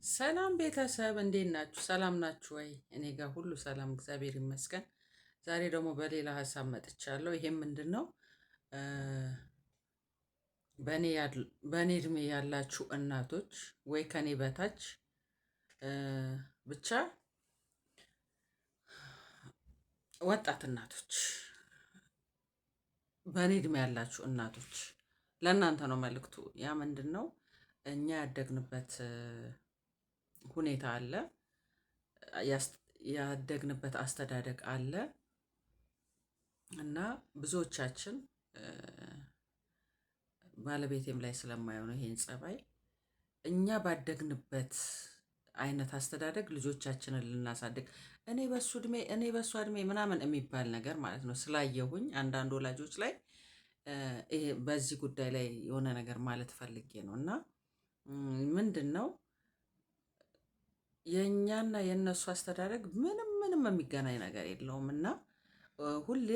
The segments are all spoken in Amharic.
ሰላም ቤተሰብ እንዴት ናችሁ? ሰላም ናችሁ ወይ? እኔ ጋር ሁሉ ሰላም እግዚአብሔር ይመስገን። ዛሬ ደግሞ በሌላ ሀሳብ መጥቻለሁ። ይሄም ምንድን ነው? በእኔ እድሜ ያላችሁ እናቶች ወይ ከኔ በታች ብቻ ወጣት እናቶች፣ በእኔ እድሜ ያላችሁ እናቶች ለእናንተ ነው መልእክቱ። ያ ምንድን ነው? እኛ ያደግንበት ሁኔታ አለ፣ ያደግንበት አስተዳደግ አለ እና ብዙዎቻችን ባለቤቴም ላይ ስለማየው ነው ይሄን ጸባይ፣ እኛ ባደግንበት አይነት አስተዳደግ ልጆቻችንን ልናሳድግ እኔ በሱ እድሜ እኔ በሷ እድሜ ምናምን የሚባል ነገር ማለት ነው ስላየሁኝ አንዳንድ ወላጆች ላይ ይሄ በዚህ ጉዳይ ላይ የሆነ ነገር ማለት ፈልጌ ነው። እና ምንድን ነው፣ የእኛና የእነሱ አስተዳደግ ምንም ምንም የሚገናኝ ነገር የለውም። እና ሁሌ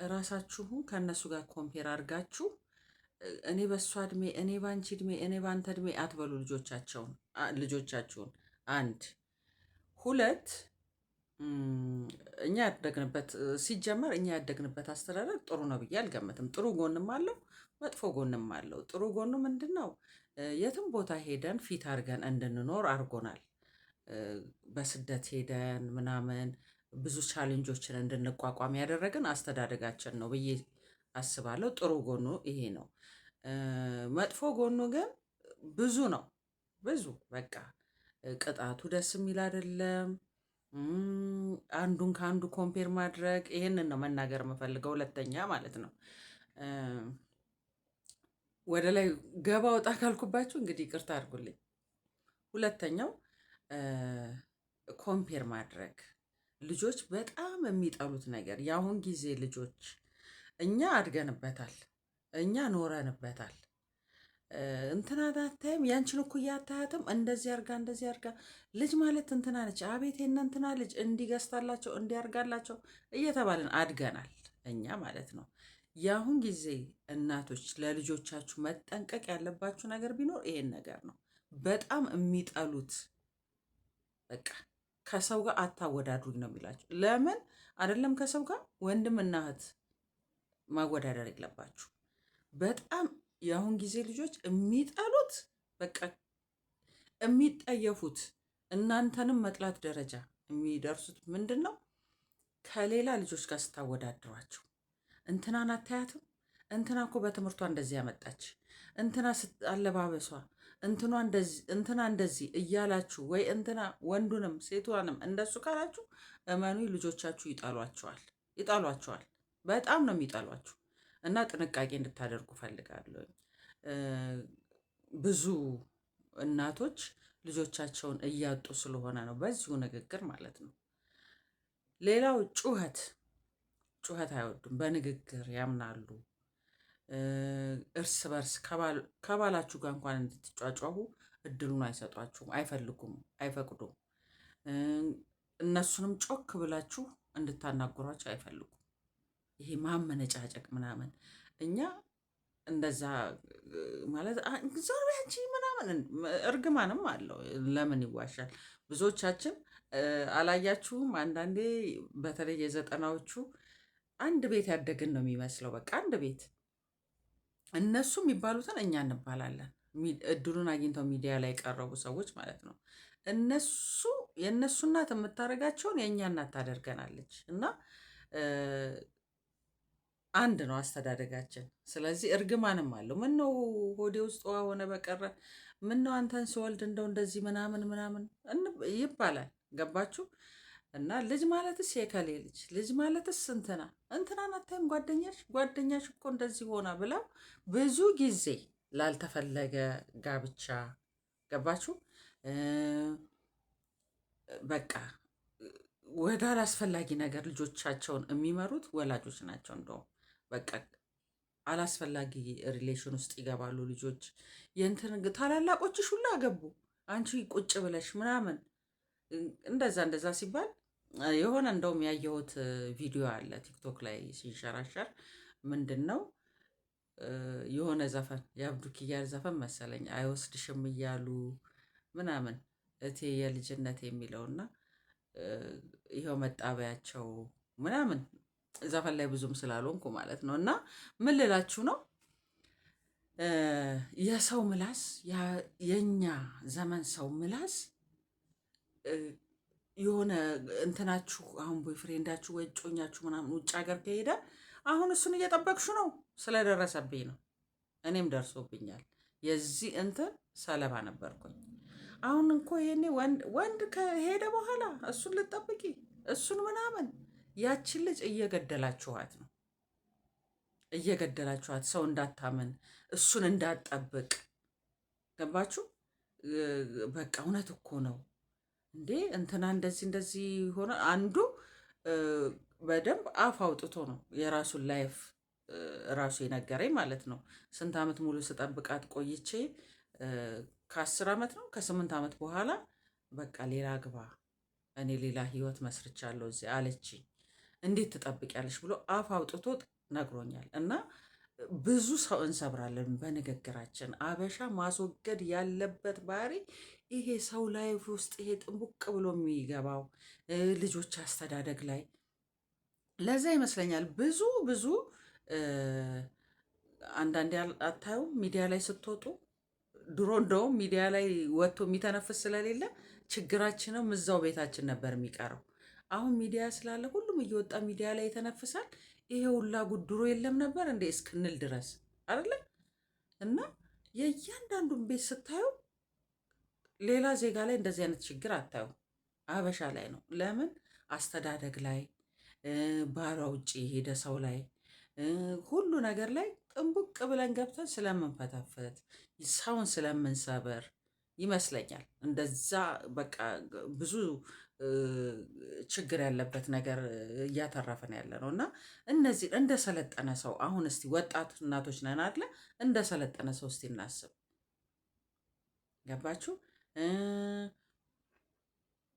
ራሳችሁን ከእነሱ ጋር compare አድርጋችሁ እኔ በእሷ እድሜ፣ እኔ በአንቺ እድሜ፣ እኔ በአንተ እድሜ አትበሉ ልጆቻችሁን። አንድ ሁለት፣ እኛ ያደግንበት ሲጀመር እኛ ያደግንበት አስተዳደግ ጥሩ ነው ብዬ አልገምትም። ጥሩ ጎንም አለው፣ መጥፎ ጎንም አለው። ጥሩ ጎኑ ምንድን ነው? የትም ቦታ ሄደን fit አድርገን እንድንኖር አድርጎናል። በስደት ሄደን ምናምን ብዙ challenge ኦችን እንድንቋቋም ያደረግን አስተዳደጋችን ነው ብዬ አስባለሁ። ጥሩ ጎኑ ይሄ ነው። መጥፎ ጎኑ ግን ብዙ ነው። ብዙ በቃ ቅጣቱ ደስ የሚል አይደለም። አንዱን ከአንዱ compare ማድረግ፣ ይሄንን ነው መናገር የምፈልገው። ሁለተኛ ማለት ነው። ወደ ላይ ገባ ወጣ ካልኩባችሁ እንግዲህ ይቅርታ አድርጉልኝ። ሁለተኛው compare ማድረግ፣ ልጆች በጣም የሚጠሉት ነገር፣ የአሁን ጊዜ ልጆች፣ እኛ አድገንበታል፣ እኛ ኖረንበታል። እንትና አታይም፣ ያንቺን እኩያ አታያትም፣ እንደዚህ አርጋ እንደዚህ አርጋ፣ ልጅ ማለት እንትና ነች፣ አቤት የእነ እንትና ልጅ እንዲገዝታላቸው እንዲያርጋላቸው እየተባልን አድገናል እኛ ማለት ነው። የአሁን ጊዜ እናቶች ለልጆቻችሁ መጠንቀቅ ያለባችሁ ነገር ቢኖር ይሄን ነገር ነው። በጣም የሚጠሉት በቃ ከሰው ጋር አታወዳድሩኝ ነው የሚላቸው። ለምን አይደለም ከሰው ጋር ወንድምና እህት ማወዳደር የለባችሁ። በጣም የአሁን ጊዜ ልጆች የሚጠሉት፣ በቃ የሚጠየፉት፣ እናንተንም መጥላት ደረጃ የሚደርሱት ምንድን ነው? ከሌላ ልጆች ጋር ስታወዳድሯቸው፣ እንትናን አታያትም፣ እንትና እኮ በትምህርቷ እንደዚህ ያመጣች፣ እንትና አለባበሷ፣ እንትና እንደዚህ እያላችሁ ወይ እንትና ወንዱንም ሴቷንም እንደሱ ካላችሁ እመኑ ልጆቻችሁ ይጠሏቸዋል፣ ይጠሏቸዋል። በጣም ነው የሚጠሏችሁ። እና ጥንቃቄ እንድታደርጉ ፈልጋለሁ። ብዙ እናቶች ልጆቻቸውን እያጡ ስለሆነ ነው በዚሁ ንግግር ማለት ነው። ሌላው ጩኸት፣ ጩኸት አይወዱም። በንግግር ያምናሉ። እርስ በርስ ከባላችሁ ጋር እንኳን እንድትጯጯሁ እድሉን አይሰጧችሁም፣ አይፈልጉም፣ አይፈቅዱም። እነሱንም ጮክ ብላችሁ እንድታናግሯቸው አይፈልጉም። ይሄ ማመነጫጨቅ ምናምን፣ እኛ እንደዛ ማለት ዞር በይ አንቺ ምናምን እርግማንም አለው። ለምን ይዋሻል? ብዙዎቻችን አላያችሁም? አንዳንዴ በተለይ የዘጠናዎቹ አንድ ቤት ያደግን ነው የሚመስለው። በቃ አንድ ቤት እነሱ የሚባሉትን እኛ እንባላለን። እድሉን አግኝተው ሚዲያ ላይ የቀረቡ ሰዎች ማለት ነው። እነሱ የእነሱ እናት የምታደርጋቸውን የእኛ እናት ታደርገናለች እና አንድ ነው አስተዳደጋችን። ስለዚህ እርግማንም አለው። ምነው ሆዴ ውስጥ ውሃ ሆነ በቀረ፣ ምነው አንተን ስወልድ እንደው እንደዚህ ምናምን ምናምን ይባላል። ገባችሁ? እና ልጅ ማለትስ የከሌ ልጅ፣ ልጅ ማለትስ እንትና እንትናን አታይም፣ ጓደኛሽ ጓደኛሽ እኮ እንደዚህ ሆና ብለው ብዙ ጊዜ ላልተፈለገ ጋብቻ፣ ገባችሁ? በቃ ወደ አላስፈላጊ ነገር ልጆቻቸውን የሚመሩት ወላጆች ናቸው። እንደውም በቃ አላስፈላጊ relation ውስጥ ይገባሉ ልጆች። የእንትን ታላላቆችሽ ሁላ አገቡ፣ አንቺ ቁጭ ብለሽ ምናምን እንደዛ እንደዛ ሲባል የሆነ እንደውም ያየሁት ቪዲዮ አለ ቲክቶክ ላይ ሲንሸራሸር፣ ምንድን ነው፣ የሆነ ዘፈን የአብዱ ኪያር ዘፈን መሰለኝ፣ አይወስድሽም እያሉ ምናምን እቴ የልጅነት የሚለውና ይኸው መጣበያቸው ምናምን ዘፈን ላይ ብዙም ስላልሆንኩ ማለት ነው። እና ምን ልላችሁ ነው፣ የሰው ምላስ፣ የኛ ዘመን ሰው ምላስ የሆነ እንትናችሁ አሁን boyfriend ኣችሁ ወይ እጮኛችሁ ምናምን ውጭ ሀገር ከሄደ አሁን እሱን እየጠበቅሹ ነው። ስለደረሰብኝ ነው። እኔም ደርሶብኛል። የዚህ እንትን ሰለባ ነበርኩኝ። አሁን እኮ ይሄኔ ወንድ ከሄደ በኋላ እሱን ልጠብቂ እሱን ምናምን፣ ያችን ልጅ እየገደላችኋት ነው፣ እየገደላችኋት፣ ሰው እንዳታምን፣ እሱን እንዳትጠብቅ። ገባችሁ? በቃ እውነት እኮ ነው እንዴ፣ እንትና እንደዚህ እንደዚህ ሆነ። አንዱ በደንብ አፍ አውጥቶ ነው የራሱን life ራሱ የነገረኝ ማለት ነው። ስንት ዓመት ሙሉ ስጠብቃት ቆይቼ ከ10 ዓመት ነው ከ8 ዓመት በኋላ በቃ ሌላ አግባ፣ እኔ ሌላ ህይወት መስርቻለሁ እዚህ አለችኝ። እንዴት ትጠብቂያለሽ ብሎ አፍ አውጥቶ ነግሮኛል። እና ብዙ ሰው እንሰብራለን በንግግራችን። አበሻ ማስወገድ ያለበት ባህሪ ይሄ ሰው life ውስጥ ይሄ ጥንቡቅ ብሎ የሚገባው፣ ልጆች አስተዳደግ ላይ። ለዛ ይመስለኛል ብዙ ብዙ አንዳንዴ አታዩም ሚዲያ ላይ ስትወጡ? ድሮ እንደውም ሚዲያ ላይ ወጥቶ የሚተነፍስ ስለሌለ ችግራችንም እዛው ቤታችን ነበር የሚቀረው። አሁን ሚዲያ ስላለ ሁሉም እየወጣ ሚዲያ ላይ ይተነፍሳል። ይሄ ሁላ ጉድ ድሮ የለም ነበር እንዴ እስክንል ድረስ አይደለ? እና የእያንዳንዱን ቤት ስታዩ ሌላ ዜጋ ላይ እንደዚህ አይነት ችግር አታዩ፣ አበሻ ላይ ነው። ለምን? አስተዳደግ ላይ፣ ባሏ ውጭ የሄደ ሰው ላይ፣ ሁሉ ነገር ላይ ጥንቡቅ ብለን ገብተን ስለምንፈተፍት፣ ሰውን ስለምንሰብር ይመስለኛል። እንደዛ በቃ ብዙ ችግር ያለበት ነገር እያተረፍን ያለ ነው። እና እነዚህ እንደ ሰለጠነ ሰው አሁን እስቲ ወጣት እናቶች ነን አይደለ? እንደ ሰለጠነ ሰው እስቲ እናስብ። ገባችሁ?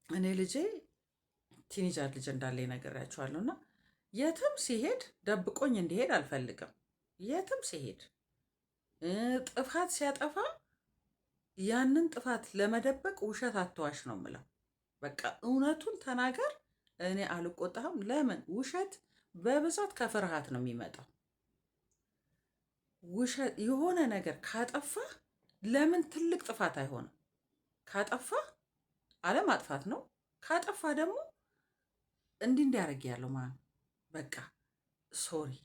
እኔ ልጄ teenager ልጅ እንዳለ ነግሬያችኋለሁ። እና የትም ሲሄድ ደብቆኝ እንዲሄድ አልፈልግም። የትም ሲሄድ ጥፋት ሲያጠፋ ያንን ጥፋት ለመደበቅ ውሸት አትዋሽ ነው የምለው። በቃ እውነቱን ተናገር፣ እኔ አልቆጣህም። ለምን? ውሸት በብዛት ከፍርሃት ነው የሚመጣው። ውሸት የሆነ ነገር ካጠፋ ለምን ትልቅ ጥፋት አይሆንም? ካጠፋ አለማጥፋት ነው። ካጠፋ ደግሞ እንዲህ እንዲያደርግ ያለው ማለት በቃ sorry፣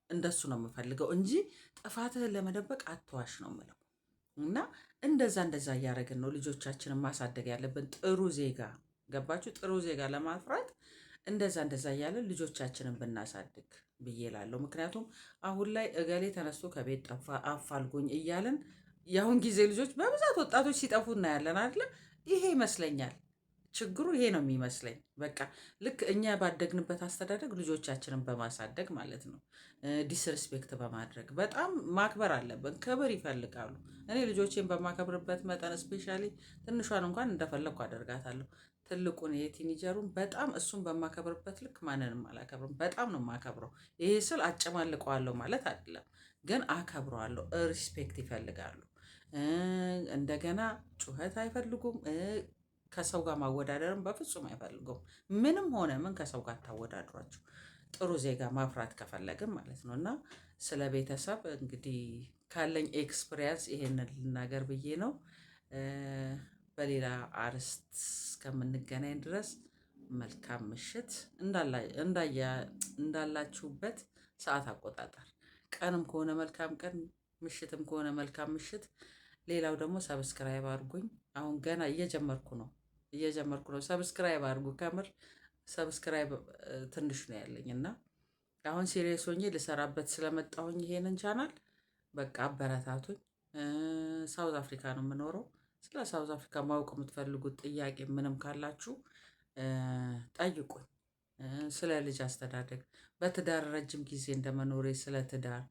እንደሱ ነው የምፈልገው እንጂ ጥፋትህን ለመደበቅ አትዋሽ ነው የምለው። እና እንደዛ እንደዛ እያደረግን ነው ልጆቻችንን ማሳደግ ያለብን። ጥሩ ዜጋ፣ ገባችሁ? ጥሩ ዜጋ ለማፍራት እንደዛ እንደዛ እያለን ልጆቻችንን ብናሳድግ ብዬ እላለሁ። ምክንያቱም አሁን ላይ እገሌ ተነስቶ ከቤት ጠፋ፣ አፋልጉኝ እያልን የአሁን ጊዜ ልጆች በብዛት ወጣቶች ሲጠፉ እናያለን አይደለ? ይሄ ይመስለኛል ችግሩ፣ ይሄ ነው የሚመስለኝ። በቃ ልክ እኛ ባደግንበት አስተዳደግ ልጆቻችንን በማሳደግ ማለት ነው። Disrespect በማድረግ፣ በጣም ማክበር አለብን። ክብር ይፈልጋሉ። እኔ ልጆቼን በማከብርበት መጠን especially ትንሿን እንኳን እንደፈለግኩ አደርጋታለሁ። ትልቁን የ teenager ኡን በጣም እሱን በማከብርበት ልክ ማንንም አላከብርም። በጣም ነው የማከብረው። ይሄ ስል አጨማልቀዋለሁ ማለት አይደለም፣ ግን አከብረዋለሁ። Respect ይፈልጋሉ። እንደገና ጩኸት አይፈልጉም። ከሰው ጋር ማወዳደርም በፍጹም አይፈልጉም። ምንም ሆነ ምን ከሰው ጋር አታወዳድሯቸው። ጥሩ ዜጋ ማፍራት ከፈለግን ማለት ነው። እና ስለ ቤተሰብ እንግዲህ ካለኝ experience ይሄንን ልናገር ብዬ ነው። በሌላ አርዕስት እስከምንገናኝ ድረስ መልካም ምሽት። እንዳላችሁበት ሰዓት አቆጣጠር ቀንም ከሆነ መልካም ቀን፣ ምሽትም ከሆነ መልካም ምሽት። ሌላው ደግሞ subscribe አድርጉኝ። አሁን ገና እየጀመርኩ ነው፣ እየጀመርኩ ነው። Subscribe አድርጉ። ከምር subscribe ትንሽ ነው ያለኝ እና አሁን serious ሆኜ ልሰራበት ስለመጣሁኝ ይሄንን ቻናል በቃ አበረታቱኝ። South Africa ነው የምኖረው። ስለ South Africa ማወቅ የምትፈልጉት ጥያቄ ምንም ካላችሁ ጠይቁኝ። ስለ ልጅ አስተዳደግ፣ በትዳር ረጅም ጊዜ እንደመኖሬ ስለ ትዳር፣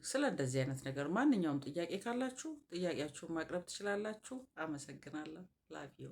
ስለ እንደዚህ አይነት ነገር ማንኛውም ጥያቄ ካላችሁ ጥያቄያችሁን ማቅረብ ትችላላችሁ። አመሰግናለሁ። Love you.